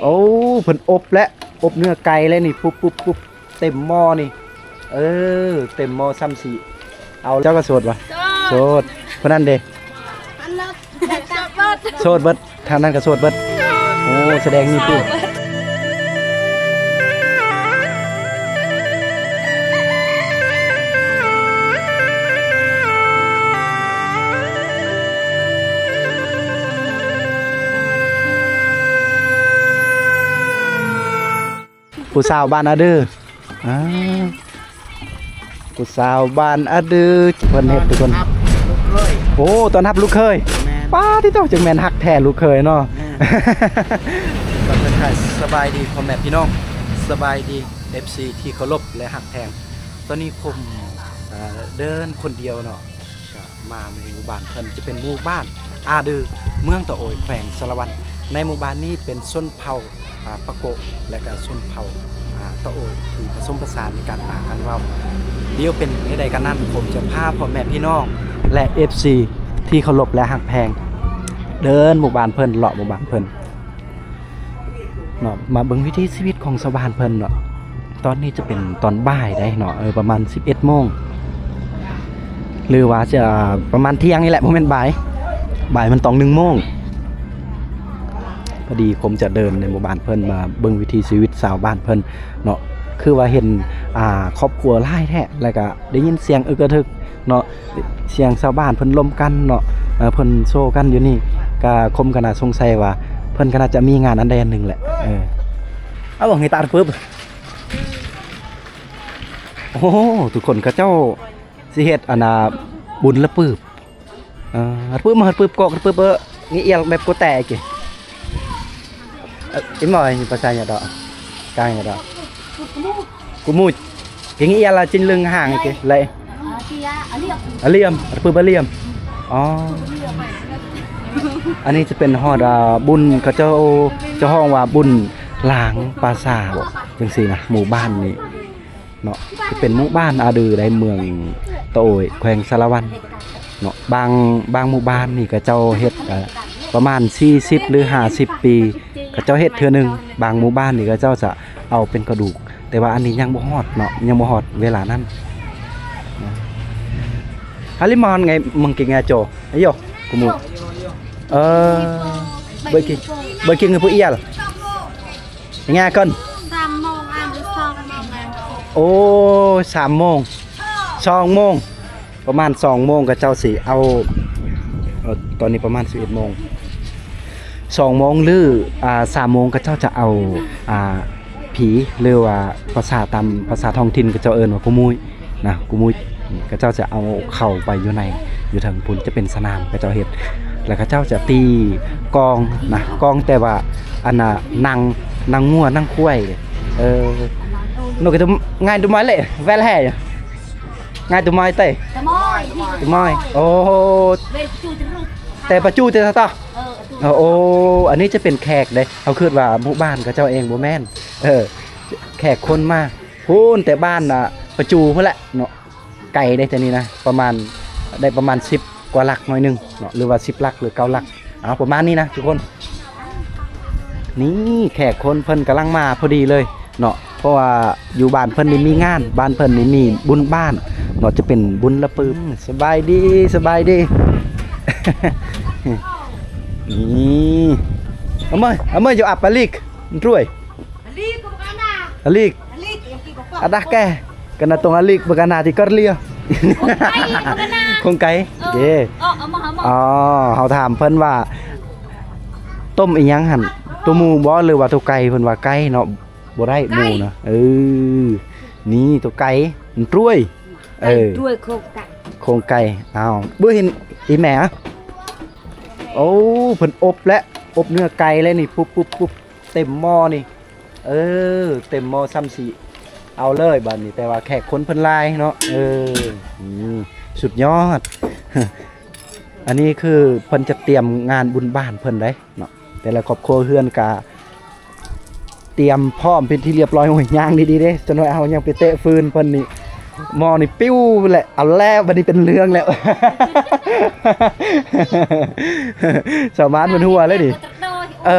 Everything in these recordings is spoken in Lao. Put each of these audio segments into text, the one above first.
ໂອ້ ເພິ່ນອົບແລ້ວ ອົບເນື້ອໄກ່ແລ້ວນີ້ ປຸບໆໆ ເຕັມໝໍ້ນີ້ ເອີ ເຕັມໝໍ້ຊ້ຳຊິເອົາ. ເຈົ້າກໍໂສດບໍ່? ໂສດ. ຜູ້ນັ້ນເດ? ໂສດເບິດ. ທາງນັ້ນກໍໂສດເບິດ. ໂອ້ ສະແດງມີຜູ້ ຜູ້ສາວບ້ານອາດື ອ່າ ຜູ້ສາວບ້ານອາດື ເພິ່ນເຮັດທຸກຄົນ. ໂອ້ ຕ້ອນຮັບລູກເຂີຍ. ແມ່ນ. ປ້າດ ຕິໂຕ ຈັ່ງແມ່ນຮັກແທ້ລູກເຂີຍເນາະ. ແມ່ນ. ກໍທັກທາຍສະບາຍດີພໍ່ແມ່ພີ່ນ້ອງ ສະບາຍດີ ເອັຟຊີ ທີ່ເຄົາລົບ ແລະ ຮັກແພງ. ຕອນນີ້ຜົມ ເອີ ເດີນຄົນດຽວເນາະ ກະມາໃນໝູ່ບ້ານເພິ່ນ ຈະເປັນໝູ່ບ້ານອາດື ເມືອງຕະໂອຍ ແຂວງສາລະວັນ. ໃນໝູ່ບ້ານນີ້ເປັນຊົນເຜົ່າ ອາ ປາໂກະ ແລະກະຊົນເຜົ່າ ອາ ຕະໂອຍ ທີ່ປະສົມປະສານໃນການປາກການເວົ້າ. ດຽວເປັນແນວໃດກັນນັ້ນ ຜົມຈະພາພໍ່ແມ່ພີ່ນ້ອງ ແລະ ເອັຟຊີ ທີ່ເຄົາລົບ ແລະ ຮັກແພງ ເດີນໝູ່ບ້ານເພິ່ນ ເລາະໝູ່ບ້ານເພິ່ນ ເນາະ ມາເບິ່ງວິຖີຊີວິດຂອງຊາວບ້ານເພິ່ນເນາະ. ຕອນນີ້ຈະເປັນຕອນບ່າຍໄດເນາະ ເອີ ປະມານສິບເອັດໂມງ ຫຼືວ່າຈະປະມານທ່ຽງນີ້ແຫຼະ ບໍ່ແມ່ນບ່າຍ ບ່າຍມັນຕ້ອງໜຶ່ງໂມງ. ພໍດີຜົມຈະເດີນໃນໝູ່ບ້ານເພິ່ນ ມາເບິ່ງວິຖີຊີວິດຊາວບ້ານເພິ່ນເນາະ. ຄືວ່າເຫັນ ອ່າ ຄອບຄົວຫຼາຍແທ້ ແລ້ວກະໄດ້ຍິນສຽງອຶກກະທຶກ ເນາະ ສຽງຊາວບ້ານເພິ່ນລົມກັນເນາະ ເອີ ເພິ່ນໂຊກັນຢູ່ນີ້ ກະຄົມກະໜ້າສົງໄສວ່າເພິ່ນກະໜ້າຈະມີງານອັນໃດອັນໜຶ່ງແຫຼະ. ເອີ ເອົາ ເຮັດຕາລະປຶບ. ໂອ້ ທຸກຄົນ ເຂົາເຈົ້າຊິເຮັດອັນນ່າ ບຸນລະປຶບ. ເອີ ລະປຶບ ມາ ລະປຶບ ກອກ ລະປຶບ ເອີ ງີອຽລແບບໂກແຕະ ເອີ ອີໝໍຍ ພາສາຫຍັງດອກ ກາງຫຍັງດອກ ກູມູດ ກິງອີອາລາຈິນລຶງຫ່າງ ເອີ ລະ ອາລຽມ ອາລຽມ ອໍ ອັນນີ້ຈະເປັນຮອດ ອາ ບຸນ ເຂົາເຈົ້າ ເຈົ້າຮ້ອງວ່າບຸນລ້າງປ່າຊ້າບໍ ຈັ່ງຊີ້ນະ ໝູ່ບ້ານນີ້ ເນາະ ຈະເປັນໝູ່ບ້ານອາດືໃນເມືອງຕະໂອຍ ແຂວງສາລະວັນເນາະ. ບາງ ບາງໝູ່ບ້ານນີ້ເຂົາເຈົ້າເຮັດ ເອີ ປະມານສີ່ສິບ ຫຼື ຫ້າສິບປີ ເຂົາເຈົ້າເຮັດເທື່ອໜຶ່ງ. ບາງໝູ່ບ້ານນີ້ເຂົາເຈົ້າຈະເອົາເປັນກະດູກ ແຕ່ວ່າອັນນີ້ຍັງບໍ່ຮອດເນາະ ຍັງບໍ່ຮອດເວລານັ້ນ. Halimahon ngai mengking aco. Ayo, kumu. ເອີ ເບີກິ ເບີກິງໃຫ້ຜູ້ອຽລ ງາກ່ອນ ສາມໂມງ ອ່າ ຫຼື ສອງໂມງ ໂອ້ ສາມໂມງ ສອງໂມງ ປະມານສອງໂມງ ເຂົາເຈົ້າຊິເອົາ ເອີ ຕອນນີ້ປະມານສິບເອັດໂມງ ສອງໂມງ ຫຼື ອ່າ ສາມໂມງ ເຂົາເຈົ້າຈະເອົາ ອ່າ ຜີ ຫຼືວ່າພາສາຕາມພາສາທ້ອງຖິ່ນ ເຂົາເຈົ້າເອີ້ນວ່າກູມຸຍ ນະ ກູມຸຍ ເຂົາເຈົ້າຈະເອົາເຂົ້າໄປຢູ່ໃນ ຢູ່ເທິງພຸ້ນ ຈະເປັນສະໜາມເຂົາເຈົ້າເຮັດ ແລ້ວເຂົາເຈົ້າຈະຕີກອງນະ ກອງ ແຕ່ວ່າອັນນ່າ ນາງ ນາງງົວ ນາງຄວາຍ ເອີ Nô cái tôi ngay tôi mới lệ vel hè ngay tôi mới tê tôi mới ô ແຕ່ປະຈູ ແຕ່ຕະຕະ ເອີ ໂອ້ ອັນນີ້ຈະເປັນແຂກເດ້ ເຮົາຄິດວ່າໝູ່ບ້ານເຂົາເຈົ້າເອງ ບໍ່ແມ່ນ ເອີ ແຂກຄົນມາ ພຸ້ນແຕ່ບ້ານ ອ່າ ປະຈູພຸ້ນແຫຼະເນາະ ໄກເດ້ ແຕ່ນີ້ນະ ປະມານ ໄດ້ປະມານສິບກວ່າຫຼັກໜ້ອຍໜຶ່ງເນາະ ຫຼືວ່າສິບຫຼັກ ຫຼື ເກົ້າຫຼັກ ເອົາ ປະມານນີ້ນະທຸກຄົນ. ນີ້ແຂກຄົນເພິ່ນກຳລັງມາພໍດີເລີຍເນາະ ເພາະວ່າຢູ່ບ້ານເພິ່ນນີ້ມີງານ ບ້ານເພິ່ນນີ້ມີບຸນບ້ານເນາະ ຈະເປັນບຸນລະປຶບ. ສະບາຍດີ ສະບາຍດີ ນີ້ Amai, amai jo apa lik? Ndrui. Alik. Adah keh. Kena tong alik bakana ti kor lia. Kong kai bakana. ເອີ ເດ ເອີ ເອົາມາ ເອົາມາ ອໍ ເຮົາຖາມເພິ່ນວ່າ ຕົ້ມອີ່ຫຍັງຫັ້ນ ໂຕໝູບໍ່ ຫຼືວ່າໂຕໄກ່ ເພິ່ນວ່າໄກ່ເນາະ ບໍ່ໄດ້ໝູນະ ໄກ່ ເອີ ນີ້ໂຕໄກ່ ມັນຕຣວຍ ເອີ ຕຣວຍໂຄງໄກ່ ໂຄງໄກ່ ອ້າວ ບໍ່ເຫັນອີ່ແມ່ ໂອ້ ເພິ່ນອົບແລ້ວ ອົບເນື້ອໄກ່ແລ້ວນີ້ ປຸບໆໆ ເຕັມໝໍ້ນີ້ ເອີ ເຕັມໝໍ້ຊ້ຳຊິເອົາເລີຍບາດນີ້ ແຕ່ວ່າແຂກຄົນເພິ່ນຫຼາຍເນາະ ເອີ ອືມ ສຸດຍອດ ອັນນີ້ຄືເພິ່ນຈະຕຽມງານບຸນບ້ານເພິ່ນເດ້ເນາະ ແຕ່ລະຄອບຄົວເຮືອນກະຕຽມພ້ອມເປັນທີ່ລຽບຮ້ອຍ. ໂອ້ຍ ຍ່າງດີໆເດ້ ຈັກໜ້ອຍເຮົາຍັງໄປເຕະຟືນເພິ່ນນີ້ ໝໍ້ນີ້ປິວແຫຼະ ເອົາແລ້ວ ບາດນີ້ເປັນເລື່ອງແລ້ວ ຊາວບ້ານເພິ່ນຫົວເລີຍນີ້ ເອີ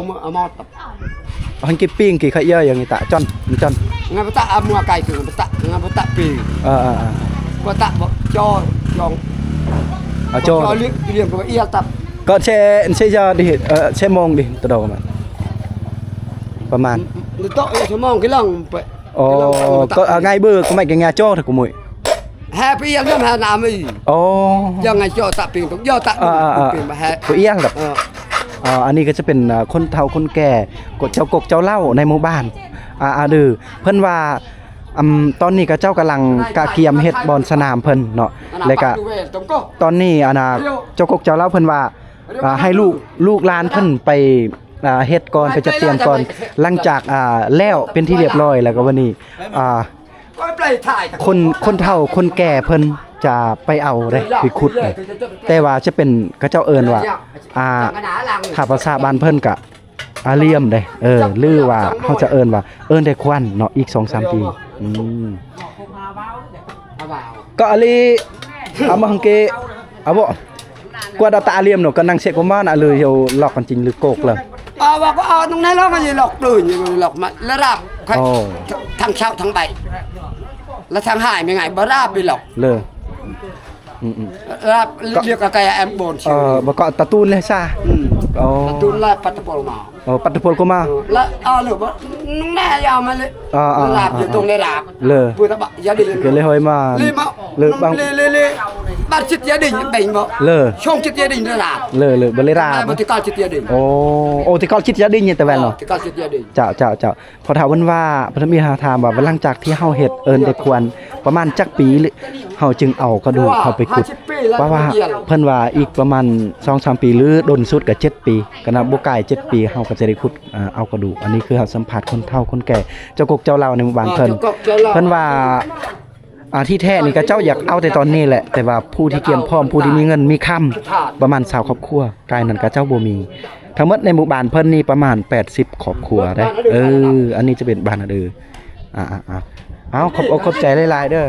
Ong mo amo tap. Hang ki ping ki kha ia yang ta chon chon. Nga bata amua kai tu bata nga bata pi. Ơ ơ ơ. Ko ta bo cho chong. Ơ cho. Cho li li ko ia tap. Ko se se ja di ơ se mong di to do ma. Paman. Ni to ia se mong ki long pe. Ồ, có, à, ngày bơ có mẹ cái nhà cho thật của muội. Hé, bây giờ nhắm hé làm gì? Ồ. Giờ ngày cho tặng tiền, giờ tặng tiền, tiền mà hé. Có yên gặp. Ờ. Ờ, ອັນນີ້ກໍຈະເປັນ ເອີ ຄົນເຖົ້າຄົນແກ່ ເຈົ້າກົກເຈົ້າເຫຼົ່າໃນໝູ່ບ້ານ ອາ ອາ ເດີ ເພິ່ນວ່າ ອຳ ຕອນນີ້ເຂົາເຈົ້າກຳລັງກະກຽມເຮັດບ່ອນສະໜາມເພິ່ນເນາະ ແລ້ວກະຕອນນີ້ ອັນນ່າ ເຈົ້າກົກເຈົ້າເຫຼົ່າເພິ່ນວ່າ ອ່າ ໃຫ້ລູກ ລູກຫຼານເພິ່ນໄປ ອ່າ ເຮັດກ່ອນ ໄປຈັດຕຽມກ່ອນ ຫຼັງຈາກ ອ່າ ແລ້ວເປັນທີ່ລຽບຮ້ອຍແລ້ວ ກໍວັນນີ້ ອ່າ ຄົນ ຄົນເຖົ້າຄົນແກ່ເພິ່ນຈະໄປເອົາເດ້ ໄປຂຸດເດ້ ແຕ່ວ່າຈະເປັນ ເຂົາເຈົ້າເອີ້ນວ່າ ອ່າ ຖ້າພາສາບ້ານເພິ່ນກະ ອາ ລຽມເດ້ ເອີ ຫຼືວ່າເຮົາຈະເອີ້ນວ່າ ເອີ້ນແຕ່ຄວັນເນາະ ອີກສອງສາມປີ ອືມ ກໍອາລີ ອາມາຮັງເກ ອາບໍ່ ກວາດອາຕາອາລຽມເນາະ ກໍນັ່ງເຊກໂກມານອາເລີຍ ເຮົາລອກກັນຈິງຫຼືໂກກແລ້ວ ອາວ່າກໍອາຕົງນັ້ນລອກກັນລອກເດີນລອກມາລະດັບ ໂອ້ ທັງເຊົ້າທັງໃບ ລະທັງຫາຍແມ່ງໄງ ບໍ່ລາບໄປຫຼອກ ເລີ ອືມໆ ລາບ ລຽກກະໄກ່ແອມໂບນ ເອີ ບໍ່ກໍຕາຕູນເລີຍຊະ ອືມ ໂອ້ ຕາຕູນລາບປັດຕະໂປລມາ ໂອ້ ປັດຕະໂປລກໍມາ ເອີ ລະ ເອົາເລີ ບໍ່ ນຸງແນ່ຍາມາເລີຍ ອ່າໆ ລາບຢູ່ຕົງເລີລາບ ເລີ ເພື່ອຕະບະ ຢາດີ ກໍເລີຍຫ້ອຍມາ ເລີມາ ເລີບາງ ເລີ ເລີ ເລີ ບາດຈິດຢາດີເປັນບໍ່ ເລີ ຊ່ອງຈິດຢາດີລາບ ເລີ ເລີ ບໍ່ເລີລາບ ບໍ່ຕິການຈິດຢາດີ ໂອ້ ໂອ້ ຕິການຈິດຢາດີນີ້ແຕ່ແວ່ນເນາະ ຕິການຈິດຢາດີ ເຈົ້າ ເຈົ້າ ເຈົ້າ ພໍ່ເຖົ້າເພິ່ນວ່າ ເພິ່ນມີຖາມວ່າ ຫຼັງຈາກທີ່ເຮົາເຮັດເອີ້ນແຕ່ຄວນປະມານຈັກປີ ເຮົາຈຶ່ງເອົາກະດູກເຂົ້າໄປຂຸດ ເພາະວ່າເພິ່ນວ່າອີກປະມານສອງສາມປີ ຫຼືດົນສຸດກະເຈັດປີ ກະນັບບໍ່ກາຍເຈັດປີ ເຮົາກະຈະໄດ້ຂຸດ ເອົາກະດູກ ອັນນີ້ຄືເຮົາສຳພາດຄົນເຖົ້າຄົນແກ່ ເຈົ້າກົກເຈົ້າເຫຼົ່າໃນໝູ່ບ້ານເພິ່ນ ເພິ່ນວ່າ ອ່າ ທີ່ແທ້ນີ້ເຂົາເຈົ້າຢາກເອົາແຕ່ຕອນນີ້ແຫຼະ ແຕ່ວ່າຜູ້ທີ່ກຽມພ້ອມ ຜູ້ທີ່ມີເງິນມີຄຳ ປະມານຊາວຄອບຄົວ ກາຍນັ້ນເຂົາເຈົ້າບໍ່ມີ ທັງໝົດໃນໝູ່ບ້ານເພິ່ນນີ້ປະມານແປດສິບຄອບຄົວເດ້ ເອີ ອັນນີ້ຈະເປັນບ້ານເດີ ອ່າໆໆ ເອົາ ຂອບອົກຂອບໃຈຫຼາຍໆເດີ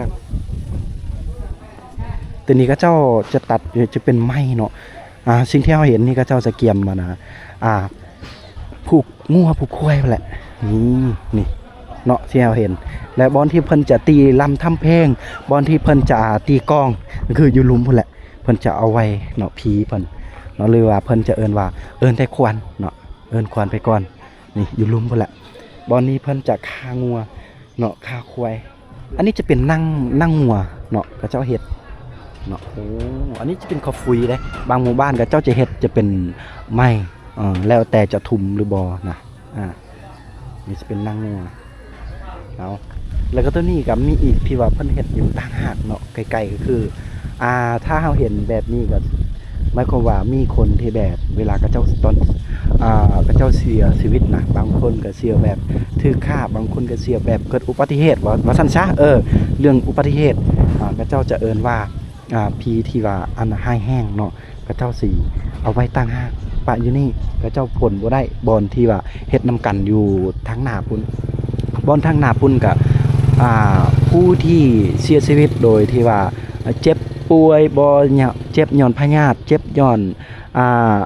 ໂຕນີ້ເຂົາເຈົ້າຈະຕັດ ຈະເປັນໄມ້ເນາະ ອ່າ ສິ່ງທີ່ເຮົາເຫັນນີ້ເຂົາເຈົ້າຈະກຽມ ອັນນ່າ ອ່າ ຜູກງົວຜູກຄວາຍພຸ້ນແຫຼະ ນີ້ ນີ້ເນາະ ທີ່ເຮົາເຫັນ ແລະ ບ່ອນທີ່ເພິ່ນຈະຕີລຳທຳເພງ ບ່ອນທີ່ເພິ່ນຈະຕີກອງ ກໍຄືຢູ່ລຸ່ມພຸ້ນແຫຼະ ເພິ່ນຈະເອົາໄວ້ເນາະ ຜີເພິ່ນເນາະ ຫຼືວ່າເພິ່ນຈະເອີ້ນວ່າ ເອີ້ນແຕ່ຄວັນເນາະ ເອີ້ນຄວັນໄປກ່ອນ ນີ້ຢູ່ລຸ່ມພຸ້ນແຫຼະ ບ່ອນນີ້ເພິ່ນຈະຂ້າງົວ ເນາະ ຂ້າຄວາຍ ອັນນີ້ຈະເປັນນັ່ງ ນັ່ງງົວເນາະ ເຂົາເຈົ້າເຮັດເນາະ ໂອ້ ອັນນີ້ຈະເປັນເຂົ້າຟຸຍເດ້ ບາງໝູ່ບ້ານເຂົາເຈົ້າຈະເຮັດຈະເປັນໄມ້ ເອີ ແລ້ວແຕ່ຈະທຸ່ມຫຼືບໍ່ນະ ອ່າ ນີ້ຈະເປັນນັ່ງງົວ ເອົາ ແລ້ວກໍໂຕນີ້ກໍມີອີກທີ່ວ່າເພິ່ນເຮັດຢູ່ຕ່າງຫາກເນາະ ໃກ້ໆ ກໍຄື ອ່າ ຖ້າເຮົາເຫັນແບບນີ້ກໍໝາຍຄວາມວ່າມີຄົນທີ່ແບບເວລາເຂົາເຈົ້າຕອນ ອ່າ ເຂົາເຈົ້າເສຍຊີວິດນະ ບາງຄົນກໍເສຍແບບຖືກຂ້າ ບາງຄົນກໍເສຍແບບເກີດອຸບັດຕິເຫດ ວ່າ ວ່າຊັ້ນຊະ ເອີ ເລື່ອງອຸບັດຕິເຫດ ອ່າ ເຂົາເຈົ້າຈະເອີ້ນວ່າ ອ່າ ຜີທີ່ວ່າອັນຮ້າຍແຮງເນາະ ເຂົາເຈົ້າຊິເອົາໄວ້ຕ່າງຫາກ ປະຢູ່ນີ້ ເຂົາເຈົ້າປົນບໍ່ໄດ້ ບ່ອນທີ່ວ່າເຮັດນຳກັນຢູ່ທາງໜ້າພຸ້ນ ບ່ອນທາງໜ້າພຸ້ນກະ ອ່າ ຜູ້ທີ່ເສຍຊີວິດໂດຍທີ່ວ່າ ເຈັບປ່ວຍ ບໍ່ ເຈັບຍ້ອນພະຍາດ ເຈັບຍ້ອນ ອ່າ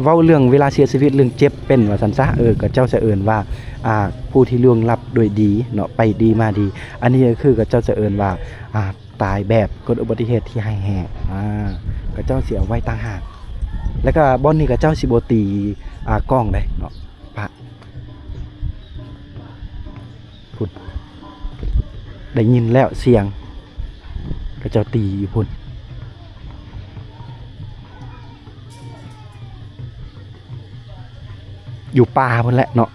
ເວົ້າເລື່ອງເວລາເສຍຊີວິດ ເລື່ອງເຈັບເປັນວ່າຊັ້ນຊະ ເອີ ເຂົາເຈົ້າຈະເອີ້ນວ່າ ອ່າ ຜູ້ທີ່ລ່ວງລັບໂດຍດີເນາະ ໄປດີມາດີ ອັນນີ້ກໍຄືເຂົາເຈົ້າຈະເອີ້ນວ່າ ອ່າ ຕາຍແບບເກີດອຸບັດຕິເຫດທີ່ຮ້າຍແຮງ ອ່າ ເຂົາເຈົ້າຊິເອົາໄວ້ຕ່າງຫາກ ແລ້ວກໍບ່ອນນີ້ເຂົາເຈົ້າຊິບໍ່ຕີ ອ່າ ກ້ອງເດ້ເນາະ ປະ ພຸ້ນ ໄດ້ຍິນແລ້ວສຽງ ເຂົາເຈົ້າຕີຢູ່ພຸ້ນ ຢູ່ປ່າພຸ້ນແຫຼະເນາະ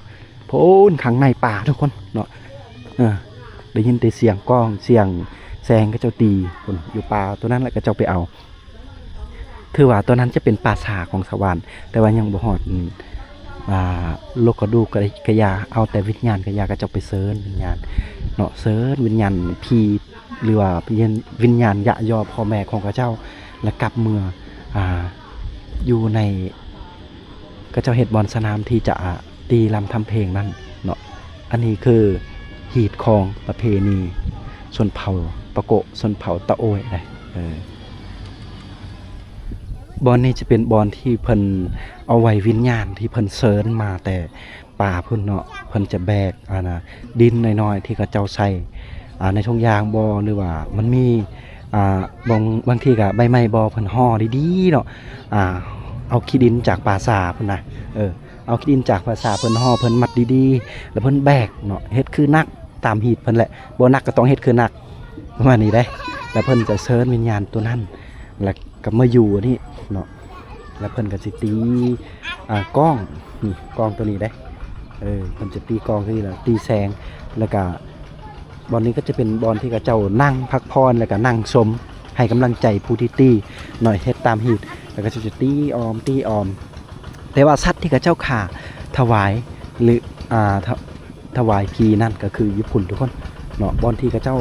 ພຸ້ນ ຂ້າງໃນປ່າທຸກຄົນເນາະ ເອີ ໄດ້ຍິນແຕ່ສຽງກ້ອງ ສຽງແຊງເຂົາເຈົ້າຕີພຸ້ນ ຢູ່ປ່າໂຕນັ້ນແຫຼະ ເຂົາເຈົ້າໄປເອົາ ຖືວ່າໂຕນັ້ນຈະເປັນປ່າຊ້າຂອງຊາວບ້ານ ແຕ່ວ່າຍັງບໍ່ຮອດ ອາ ອ່າ ໂລກກະດູກກະ ກະຢ່າ ເອົາແຕ່ວິນຍານກະຢ່າ ເຂົາເຈົ້າໄປເຊີນວິນຍານເນາະ ເຊີນວິນຍານຜີ ຫຼືວ່າວິນຍານ ວິນຍານຍະຍໍພໍ່ແມ່ຂອງເຂົາເຈົ້າ ແລະ ກັບເມືອ ອ່າ ຢູ່ໃນ ເຂົາເຈົ້າເຮັດບ່ອນສະໜາມທີ່ຈະ ອ່າ ຕີລຳທຳເພງນັ້ນເນາະ. ອັນນີ້ຄືຮີດຄອງປະເພນີຊົນເຜົ່າປະໂກະ ຊົນເຜົ່າຕະໂອ້ຍເດ້. ເອີ ບ່ອນນີ້ຈະເປັນບ່ອນທີ່ເພິ່ນເອົາໄວ້ວິນຍານທີ່ເພິ່ນເຊີນມາແຕ່ປ່າພຸ້ນເນາະ. ເພິ່ນຈະແບກ ອັນນ່າ ດິນນ້ອຍໆ ທີ່ເຂົາເຈົ້າໃສ່ ອ່າ ໃນຖົງຢາງບໍ ຫຼືວ່າມັນມີ ອ່າ ບາງ ບາງທີກະໃບໄມ້ບໍ ເພິ່ນຫໍ່ດີໆເນາະ. ອ່າ ເອົາຂີ້ດິນຈາກປ່າຊ້າພຸ້ນນະ ເອີ ເອົາຂີ້ດິນຈາກປ່າຊ້າ ເພິ່ນຫໍ່ ເພິ່ນມັດດີໆ ແລ້ວເພິ່ນແບກເນາະ ເຮັດຄືໜັກ ຕາມຮີດເພິ່ນແຫຼະ ບໍ່ໜັກກໍຕ້ອງເຮັດຄືໜັກ ປະມານນີ້ເດ້. ແລ້ວເພິ່ນຈະເຊີນວິນຍານຕົວນັ້ນ ແລ້ວກໍມາຢູ່ນີ້ເນາະ ແລ້ວເພິ່ນກໍຊິຕີ ອ່າ ກ້ອງ ນີ້ກ້ອງຕົວນີ້ເດ້. ເອີ ເພິ່ນຈະຕີກ້ອງຄືນີ້ ແລ້ວຕີແສງ ແລ້ວກໍບ່ອນນີ້ກໍຈະເປັນບ່ອນທີ່ເຂົາເຈົ້ານັ່ງພັກຜ່ອນ ແລ້ວກໍນັ່ງຊົມ ໃຫ້ກຳລັງໃຈຜູ້ທີ່ຕີເນາະ ເຮັດຕາມຮີດ ແລ້ວກໍຈະຕີອ້ອມ ຕີອ້ອມ. ແຕ່ວ່າສັດທີ່ເຂົາເຈົ້າຂ້າຖວາຍ ຫຼື ອ່າ ຖະ ຖວາຍຜີນັ້ນ ກໍຄືຢູ່ພຸ້ນທຸກຄົນເນາະ ບ່ອນທີ່ເຂົາເຈົ້າ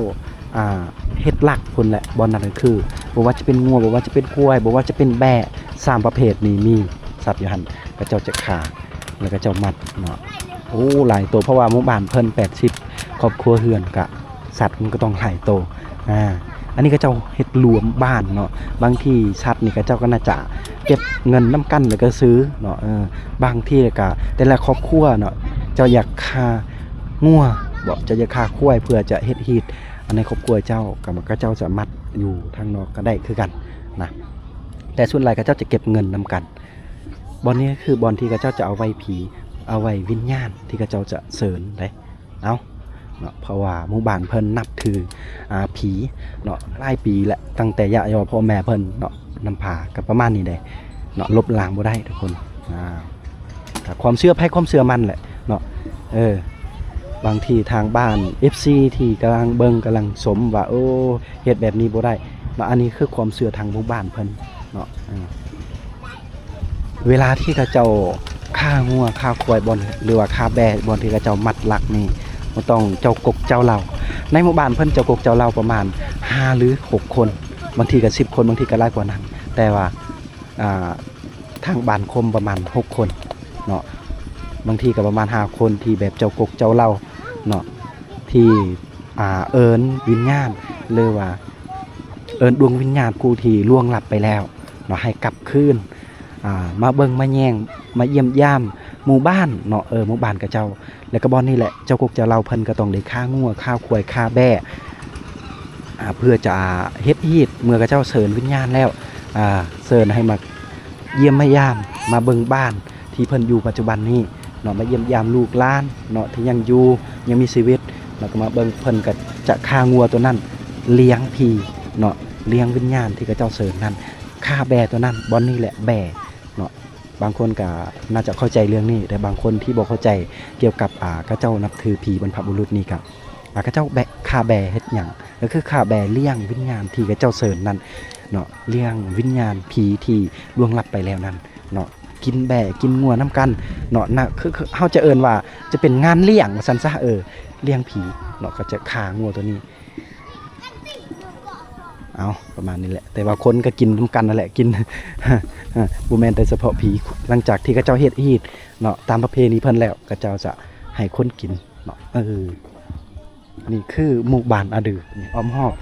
ອ່າ ເຮັດຫຼັກພຸ້ນແຫຼະ. ບ່ອນນັ້ນກໍຄື ບໍ່ວ່າຈະເປັນງົວ ບໍ່ວ່າຈະເປັນຄວາຍ ບໍ່ວ່າຈະເປັນແບ້ ສາມປະເພດນີ້ມີສັດຢູ່ຫັ້ນ ເຂົາເຈົ້າຈະຂ້າ ແລ້ວເຂົາເຈົ້າມັດເນາະ. ໂອ້ ຫຼາຍໂຕ ເພາະວ່າໝູ່ບ້ານເພິ່ນແປດສິບຄອບຄົວເຮືອນ ກະສັດມັນກໍຕ້ອງຫຼາຍໂຕ. ອ່າ ອັນນີ້ເຂົາເຈົ້າເຮັດລວມບ້ານເນາະ ບາງທີສັດນີ້ເຂົາເຈົ້າກໍໜ້າຈະເກັບເງິນນຳກັນ ແລ້ວກໍຊື້ເນາະ. ເອີ ບາງທີກໍແຕ່ລະຄອບຄົວເນາະ ເຈົ້າຢາກຂ້າງົວບໍ ເຈົ້າຢາກຂ້າຄວາຍ ເພື່ອຈະເຮັດຮີດ ອັນໃນຄອບຄົວເຈົ້າ ກໍ ເຂົາເຈົ້າສາມາດຢູ່ທາງນອກກໍໄດ້ຄືກັນນະ ແຕ່ສ່ວນຫຼາຍເຂົາເຈົ້າຈະເກັບເງິນນຳກັນ. ບ່ອນນີ້ກໍຄືບ່ອນທີ່ເຂົາເຈົ້າຈະເອົາໄວ້ຜີ ເອົາໄວ້ວິນຍານທີ່ເຂົາເຈົ້າຈະເຊີນເດ້. ເອົາເນາະ ເພາະວ່າໝູ່ບ້ານເພິ່ນນັບຖື ອ່າ ຜີເນາະ ຫຼາຍປີແລ້ວ ຕັ້ງແຕ່ຍາດພໍ່ແມ່ເພິ່ນເນາະ ນຳພາ ກໍປະມານນີ້ເດ້ເນາະ ລົບລ້າງບໍ່ໄດ້ທຸກຄົນ. ອ່າ ກໍຄວາມເຊື່ອໃຜຄວາມເຊື່ອມັນແຫຼະເນາະ. ເອີ ບາງທີທາງບ້ານ ເອັຟຊີ ທີ່ກຳລັງເບິ່ງກຳລັງຊົມວ່າ ໂອ້ ເຮັດແບບນີ້ບໍ່ໄດ້ເນາະ ອັນນີ້ຄືຄວາມເຊື່ອທາງໝູ່ບ້ານເພິ່ນເນາະ. ເອີ ເວລາທີ່ເຂົາເຈົ້າຂ້າງົວຂ້າຄວາຍບ່ອນ ຫຼືວ່າຂ້າແບ້ບ່ອນທີ່ເຂົາເຈົ້າມັດຫຼັກນີ້ ມັນຕ້ອງເຈົ້າກົກເຈົ້າເຫຼົ່າ. ໃນໝູ່ບ້ານເພິ່ນເຈົ້າກົກເຈົ້າເຫຼົ່າປະມານຫ້າຫຼືຫົກຄົນ ບາງທີກໍສິບຄົນ ບາງທີກໍຫຼາຍກວ່ານັ້ນ ແຕ່ວ່າ ອ່າ ທາງບ້ານຄົມປະມານຫົກຄົນເນາະ ບາງທີກໍປະມານຫ້າຄົນ ທີ່ແບບເຈົ້າກົກເຈົ້າເຫຼົ່າເນາະ ທີ່ ອ່າ ເອີ້ນວິນຍານ ຫຼືວ່າເອີ້ນດວງວິນຍານຜູ້ທີ່ລ່ວງລັບໄປແລ້ວເນາະ ໃຫ້ກັບຄືນ ອ່າ ມາເບິ່ງມາແຍງ ມາຢ້ຽມຢາມໝູ່ບ້ານເນາະ. ເອີ ໝູ່ບ້ານເຂົາເຈົ້າ ແລ້ວກໍບ່ອນນີ້ແຫຼະ ເຈົ້າກົກເຈົ້າເຫຼົ່າເພິ່ນກໍຕ້ອງໄດ້ຂ້າງົວຂ້າຄວາຍຂ້າແບ້ ອ່າ ເພື່ອຈະເຮັດຮີດ ເມື່ອເຂົາເຈົ້າເຊີນວິນຍານແລ້ວ ອ່າ ເຊີນໃຫ້ມາຢ້ຽມມາຢາມ ມາເບິ່ງບ້ານທີ່ເພິ່ນຢູ່ປັດຈຸບັນນີ້ເນາະ ມາຢ້ຽມຢາມລູກຫຼານເນາະ ທີ່ຍັງຢູ່ ຍັງມີຊີວິດເນາະ ກໍມາເບິ່ງ ເພິ່ນກໍຈະຂ້າງົວຕົວນັ້ນລ້ຽງຜີເນາະ ລ້ຽງວິນຍານທີ່ເຂົາເຈົ້າເຊີນນັ້ນ ຂ້າແບ້ຕົວນັ້ນ. ບ່ອນນີ້ແຫຼະແບ້ເນາະ ບາງຄົນກໍໜ້າຈະເຂົ້າໃຈເລື່ອງນີ້ ແຕ່ບາງຄົນທີ່ບໍ່ເຂົ້າໃຈກ່ຽວກັບ ອ່າ ເຂົາເຈົ້ານັບຖືຜີບັນພະບຸລຸດນີ້ ກໍ ອ່າ ເຂົາເຈົ້າແບະ ຂ້າແບ້ເຮັດຫຍັງ? ກໍຄືຂ້າແບ້ລ້ຽງວິນຍານທີ່ເຂົາເຈົ້າເຊີນນັ້ນເນາະ ລ້ຽງວິນຍານຜີທີ່ລ່ວງລັບໄປແລ້ວນັ້ນເນາະ ກິນແບ້ກິນງົວນຳກັນເນາະ ນະ ຄື ຄືເຮົາຈະເອີ້ນວ່າຈະເປັນງານລ້ຽງວ່າຊັ້ນຊະ ເອີ ລ້ຽງຜີເນາະ ກໍຈະຂ້າງົວຕົວນີ້. ເອົາ ປະມານນີ້ແຫຼະ ແຕ່ວ່າຄົນກໍກິນນຳກັນນັ້ນແຫຼະ ກິນ ບໍ່ແມ່ນແຕ່ສະເພາະຜີ ຫຼັງຈາກທີ່ເຂົາເຈົ້າເຮັດຮີດເນາະ ຕາມປະເພນີເພິ່ນແລ້ວ ເຂົາເຈົ້າຈະໃຫ້ຄົນກິນເນາະ. ເອີ ນີ້ຄືໝູ່ບ້ານອາດື ອ້ອມຮອບ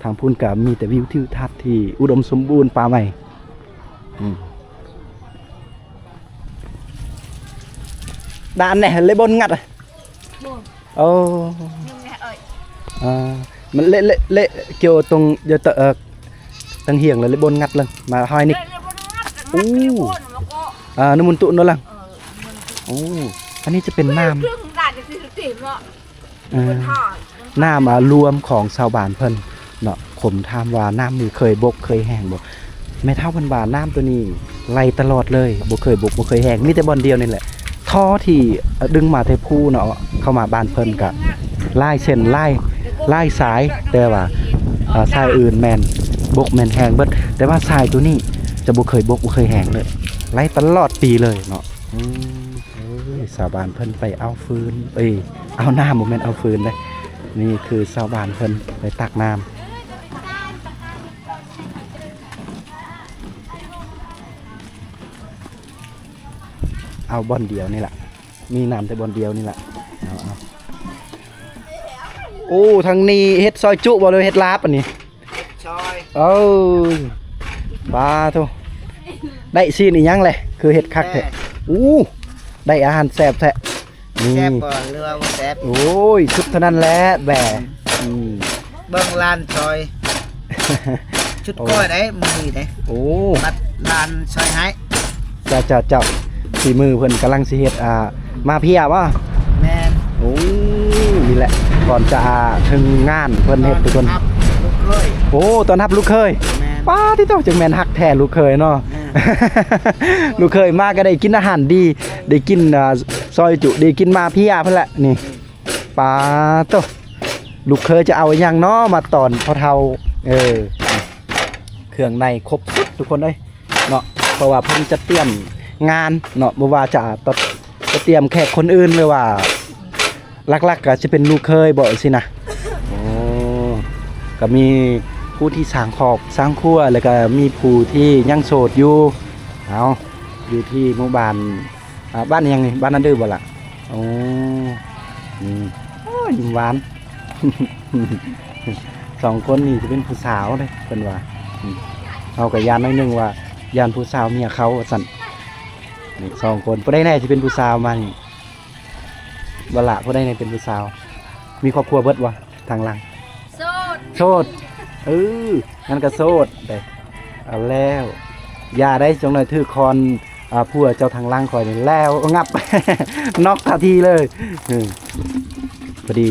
ທາງພຸ້ນກໍມີແຕ່ວິວທິວທັດທີ່ອຸດົມສົມບູນ ປ່າໄມ້ ອືມ ດານແນ່ ເລບົນງັດ ໂອ້ ອາ ມັນເລະ ເລະ ເລະ ກຽວຕົງ ເອີ ຕະ ເອີ ຕັງຫຽງ ແລ້ວເລບົນງັດເລີຍ ມາຫ້ອຍນິກ ອູ ອາ ນຸມຸນຕຸໂນລັງ ໂອ້ ອັນນີ້ຈະເປັນນ້ຳ ເອີ ນ້ຳ ອ່າ ລວມຂອງຊາວບ້ານເພິ່ນເນາະ. ຜົມຖາມວ່ານ້ຳນີ້ເຄີຍບົກເຄີຍແຫ້ງບໍ່? ແມ່ເຖົ້າເພິ່ນວ່ານ້ຳຕົວນີ້ໄຫຼຕະຫຼອດເລີຍ ບໍ່ເຄີຍບົກບໍ່ເຄີຍແຫ້ງ ມີແຕ່ບ່ອນດຽວນີ້ແຫຼະ. ທໍ່ທີ່ ເອີ ດຶງມາແຕ່ພູເນາະ ເຂົ້າມາບ້ານເພິ່ນກະຫຼາຍເສັ້ນ ຫຼາຍ ຫຼາຍສາຍ ແຕ່ວ່າ ເອີ ສາຍອື່ນແມ່ນບົກແມ່ນແຫ້ງເບິດ ແຕ່ວ່າສາຍຕົວນີ້ຈະບໍ່ເຄີຍບົກບໍ່ເຄີຍແຫ້ງເລີຍ ໄຫຼຕະຫຼອດປີເລີຍເນາະ. ອືມ ໂອ້ຍ ຊາວບ້ານເພິ່ນໄປເອົາຟືນ ເອີຍ ເອົານ້ຳ ບໍ່ແມ່ນເອົາຟືນເດ້. ນີ້ຄືຊາວບ້ານເພິ່ນໄປຕັກນ້ຳ ເອົາບ່ອນດຽວນີ້ລະ ມີນ້ຳແຕ່ບ່ອນດຽວນີ້ລະ. ເອົາ ເອົາ ໂອ້ ທາງນີ້ເຮັດຊອຍຈຸບໍ່ ຫຼືເຮັດລາບອັນນີ້? ເຮັດຊອຍ. ເອີ ປາໂທ ໄດ້ຊີ້ນອີ່ຫຍັງແຫຼະ ຄືເຮັດຄັກແທ້? ແມ່ ໂອ້ ໄດ້ອາຫານແຊບແທ້. ນີ້ ແຊບບໍ່ ຫຼືວ່າບໍ່ແຊບ? ໂອ້ຍ ສຸດເທົ່ານັ້ນແຫຼະແບ. ອືມ ເບິ່ງຫຼານຊອຍ ຊຸດກ້ອຍໄດ້ ມື້ນີ້ໄດ້. ໂອ້ ບັດຫຼານຊອຍໃຫ້. ເຈົ້າ ເຈົ້າ ເຈົ້າ ຝີມືເພິ່ນກຳລັງຊິເຮັດ ອ່າ ມາເພຍບໍ່? ແມ່ນ. ໂອ້ ນີ້ແຫຼະ ກ່ອນຈະເຖິງງານເພິ່ນເຮັດທຸກຄົນ. ໂອ້ ຕ້ອນຮັບລູກເຂີຍ. ປາດຕິໂຕ ຈັ່ງແມ່ນຮັກແທ້ລູກເຂີຍເນາະ. ລູກເຂີຍມາກໍໄດ້ກິນອາຫານດີ ໄດ້ກິນ ອ່າ ຊອຍຈຸ ໄດ້ກິນມາເພຍເພິ່ນແຫຼະນີ້. ປາດໂຕ ລູກເຂີຍຈະເອົາອີ່ຫຍັງເນາະມາຕ້ອນພໍ່ເຖົ້າ. ເອີ ເຄື່ອງໃນຄົບສຸດທຸກຄົນເອີຍເນາະ ເພາະວ່າເພິ່ນຈະຕຽມງານເນາະ ບໍ່ວ່າຈະ ຈະຕຽມແຂກຄົນອື່ນ ຫຼືວ່າຫຼັກໆກໍຈະເປັນລູກເຂີຍບໍ ຊີ້ນະ. ໂອ້ ກໍມີຜູ້ທີ່ສ້າງຄອບສ້າງຄົວ ແລ້ວກໍມີຜູ້ທີ່ຍັງໂສດຢູ່. ເອົາ ຢູ່ທີ່ໝູ່ບ້ານ ອ່າ ບ້ານຫຍັງນີ້? ບ້ານນາດືບໍລະ? ໂອ້ ອືມ ໂອ້ຍ ຍິ້ມຫວານ. ສອງຄົນນີ້ຈະເປັນຜູ້ສາວເດ້ ເພິ່ນວ່າ. ອືມ ເຮົາກໍຢ້ານໜ້ອຍໜຶ່ງວ່າ ຢ້ານຜູ້ສາວເມຍເຂົາວ່າຊັ້ນ. ນີ້ສອງຄົນ ຜູ້ໃດແດ່ທີ່ເປັນຜູ້ສາວມານີ້? ບໍ່ລະ ຜູ້ໃດແດ່ເປັນຜູ້ສາວ? ມີຄອບຄົວເບິດບໍ່ທາງຫຼັງ? ໂສດ ໂສດ. ເອີ ນັ້ນກໍໂສດເດ້. ເອົາແລ້ວ ຢ່າໄດ້ ຈັກໜ້ອຍຖືກຄອນ ອ່າ ຜົວເຈົ້າທາງຫຼັງຂ້ອຍນີ້ແລ້ວ ງັບ ນັອກຄາທີ່ເລີຍ. ເອີ ພໍດີ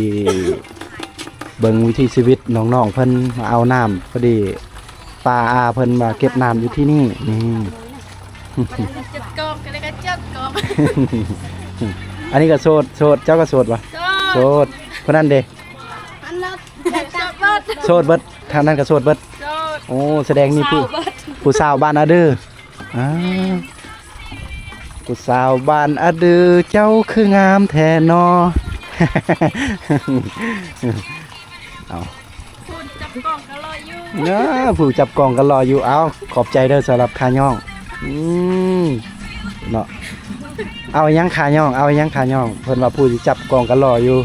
ເບິ່ງວິຖີຊີວິດນ້ອງໆເພິ່ນມາເອົານ້ຳ ພໍດີປ້າອາເພິ່ນມາເກັບນ້ຳຢູ່ທີ່ນີ້. ນີ້ ຈັດກອງ ກໍເລີຍວ່າຈັດກອງ. ອັນນີ້ກໍໂສດ ໂສດ ເຈົ້າກໍໂສດບໍ່? ໂສດ ໂສດ. ຜູ້ນັ້ນເດ? ອັນນັ້ນ ໂສດເບິດ ໂສດເບິດ ທາງນັ້ນກໍໂສດເບິດ. ໂອ້ ສະແດງມີຜູ້ ຜູ້ສາວບ້ານອາດື. ອ່າ ຜູ້ສາວບ້ານອາດື ເຈົ້າຄືງາມແທ້ນໍ. ເອົາ ຜູ້ຈັບກອງກໍຫຼໍ່ຢູ່ ເອີ ຜູ້ຈັບກອງກໍຫຼໍ່ຢູ່. ເອົາ ຂອບໃຈເດີສຳລັບຂາຍ້ອງ. ອືມ ເນາະ ເອົາຫຍັງຂາຍ້ອງ ເອົາຫຍັງຂາຍ້ອງ. ເພິ່ນວ່າຜູ້ທີ່ຈັບກອງກໍຫຼໍ່ຢູ່.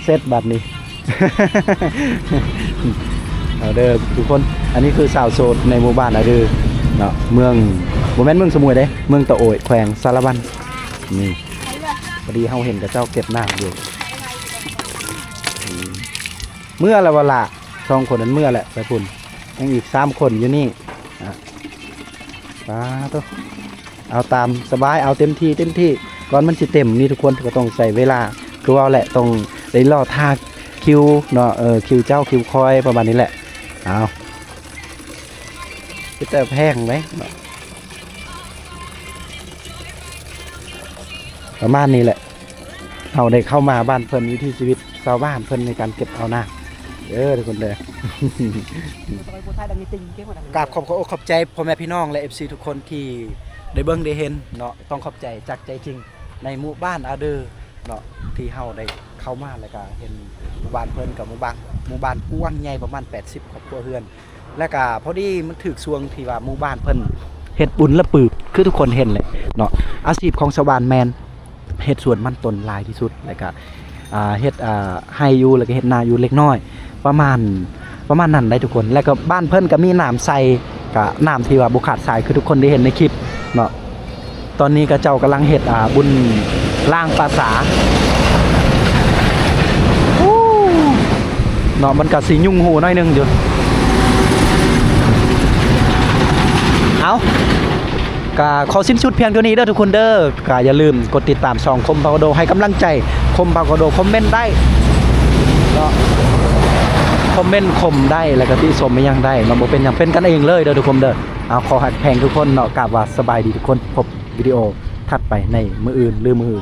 ເສັດບາດນີ້ ເອົາເດີທຸກຄົນ. ອັນນີ້ຄືສາວໂສດໃນໝູ່ບ້ານອາດືເນາະ ເມືອງ ບໍ່ແມ່ນເມືອງສະໝຸຍເດ້ ເມືອງຕະໂອ້ຍ ແຂວງສາລະວັນ. ນີ້ ພໍດີເຮົາເຫັນເຂົາເຈົ້າເກັບນ້ຳຢູ່. ອືມ ເມືອແລ້ວບໍ່ລະ? ສອງຄົນນັ້ນເມືອແລ້ວໄປພຸ້ນ ຍັງອີກສາມຄົນຢູ່ນີ້. ອ່າ ປາໂຕ ເອົາຕາມສະບາຍ ເອົາເຕັມທີ່ ເຕັມທີ່ ກ່ອນມັນຊິເຕັມນີ້ທຸກຄົນ ກໍຕ້ອງໃຊ້ເວລາ ຄືເວົ້າແຫຼະ ຕ້ອງໄດ້ລໍຖ້າຄິວເນາະ. ເອີ ຄິວເຈົ້າຄິວຂ້ອຍ ປະມານນີ້ແຫຼະ. ເອົາ ເປັນຕາແພງເດ້ເນາະ ປະມານນີ້ແຫຼະ. ເຮົາໄດ້ເຂົ້າມາບ້ານເພິ່ນ ວິຖີຊີວິດຊາວບ້ານເພິ່ນໃນການເກັບເອົານ້ຳເດີທຸກຄົນເດີ. ກາບຂອບ ຂອບອົກຂອບໃຈພໍ່ແມ່ພີ່ນ້ອງ ແລະ ເອັຟຊີ ທຸກຄົນທີ່ໄດ້ເບິ່ງໄດ້ເຫັນເນາະ. ຕ້ອງຂອບໃຈຈາກໃຈຈິງໃນໝູ່ບ້ານອາເດີເນາະ ທີ່ເຮົາໄດ້ເຂົ້າມາ ແລ້ວກະເຫັນໝູ່ບ້ານເພິ່ນ ກະໝູ່ບ້ານ ໝູ່ບ້ານກວ້າງໃຫຍ່ປະມານແປດສິບຄອບຄົວເຮືອນ. ແລ້ວກະພໍດີມັນຖືກຊ່ວງທີ່ວ່າໝູ່ບ້ານເພິ່ນເຮັດບຸນລະປືບ ຄືທຸກຄົນເຫັນແຫຼະເນາະ. ອາຊີບຂອງຊາວບ້ານແມ່ນເຮັດສວນມັນຕົ້ນຫຼາຍທີ່ສຸດ ແລ້ວກະ ອ່າ ເຮັດ ອ່າ ໄຮ່ຢູ່ ແລ້ວກະເຮັດນາຢູ່ເລັກນ້ອຍ ປະມານ ປະມານນັ້ນໄດ໋ທຸກຄົນ. ແລ້ວກະບ້ານເພິ່ນກະມີນ້ຳໃສ່ ກະນ້ຳທີ່ວ່າບໍ່ຂາດສາຍ ຄືທຸກຄົນໄດ້ເຫັນໃນຄລິບເນາະ. ຕອນນີ້ເຂົາເຈົ້າກຳລັງເຮັດ ອ່າ ບຸນລ້າງປ່າສາ. ໂອ້ ເນາະ ມັນກະຊິຫຍຸ້ງຫູໜ້ອຍໜຶ່ງຢູ່. ເອົາ ກະຂໍສິ້ນສຸດພຽງເທົ່ານີ້ເດີທຸກຄົນເດີ. ກະຢ່າລືມກົດຕິດຕາມຊ່ອງຄົມພາວະໂດ ໃຫ້ກຳລັງໃຈຄົມພາວະໂດ. ຄອມເມັນໄດ້ເນາະ ຄອມເມັນຄົມໄດ້ ແລ້ວກະຕິຊົມອີ່ຫຍັງໄດ້ເນາະ ບໍ່ເປັນຫຍັງ ເປັນກັນເອງເລີຍເດີທຸກຄົນເດີ. ເອົາ ຂໍຮັກແພງທຸກຄົນເນາະ ກາບວ່າສະບາຍດີທຸກຄົນ ພົບວິດີໂອຖັດໄປໃນມື້ອື່ນ ຫຼື ມື້